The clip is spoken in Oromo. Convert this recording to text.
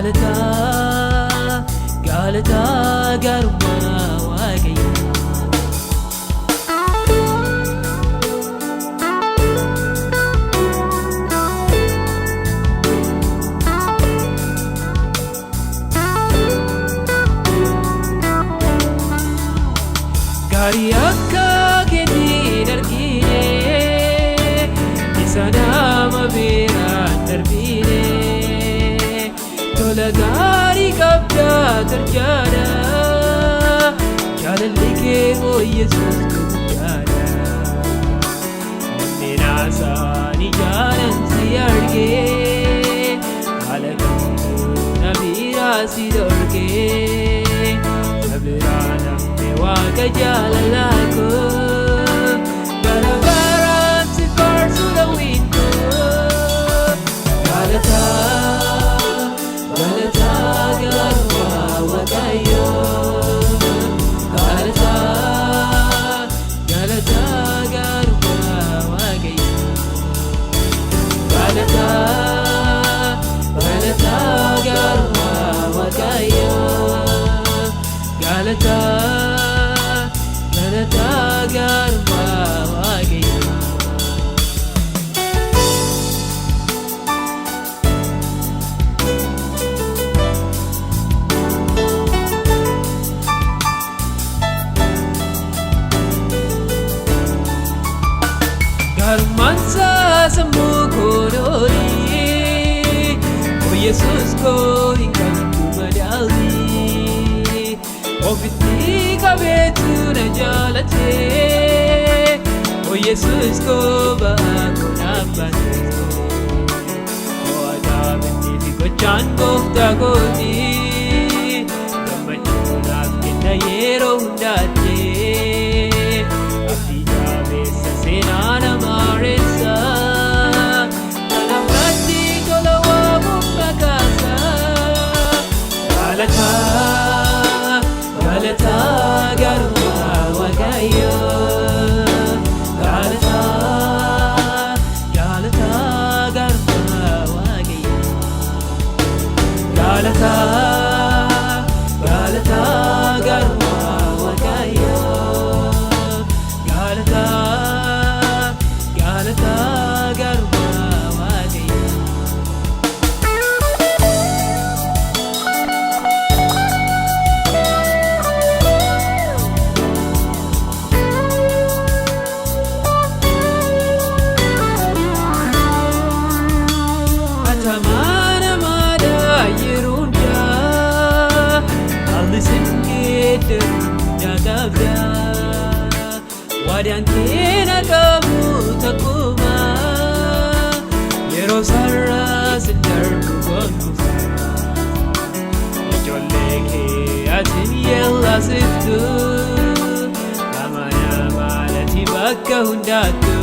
Galataa, galataa gaarummaa Waaqayyoo. Gaarii akka keetiin argine, isa nama biraan darbine. Tola gaarii qabdaa tarjaadha, jaalalli kee oo Yesuus guddaadha. Namni naasaanii jaalan si argee, haala kamtuu na biraa si dhorkee. Na biraa namni Waaqa jaalalaa koo, bara baraan si faarsu daawwit koo. Galataa, galataa gaarummaa Waaqayyoo. Galataa, galataa gaarummaa Waaqayyoo. Galataa, galataa gaarummaa Waaqayyoo. Galataa, galataa gaarummaa Waaqayyoo. Gaarummaan isaa sammuu koo olii, oo Yesuus koo hin qabdu madaalii. Ofitti qabeetu na jaalate, oo Yesuus koo ba'aa koo naaf baate. Mo'ataa fi gochaan gooftaa kooti, gammachuu naaf kenna yeroo hundaatti. Abdii jabeessa seenaa nama reessa, kanaaf natti tola waamuun maqaasa. Galataa, galataa gaarummaa Waaqayyoo. Galataa, galataa gaarummaa Waaqayyoo. Galataa, galataa gaarummaa Waaqayyoo. Galataa, galataa gaarummaa Waaqayyoo. Atamaa namaadha yeroo hundaa, haalli sin geeddaru hundaa qabda. Waadaan kee na qabu takkuma, yeroo sarara sin darbu gonkumaa. Ijoollee kee atin yeellasiftu, amana maalati bakka hundaattu.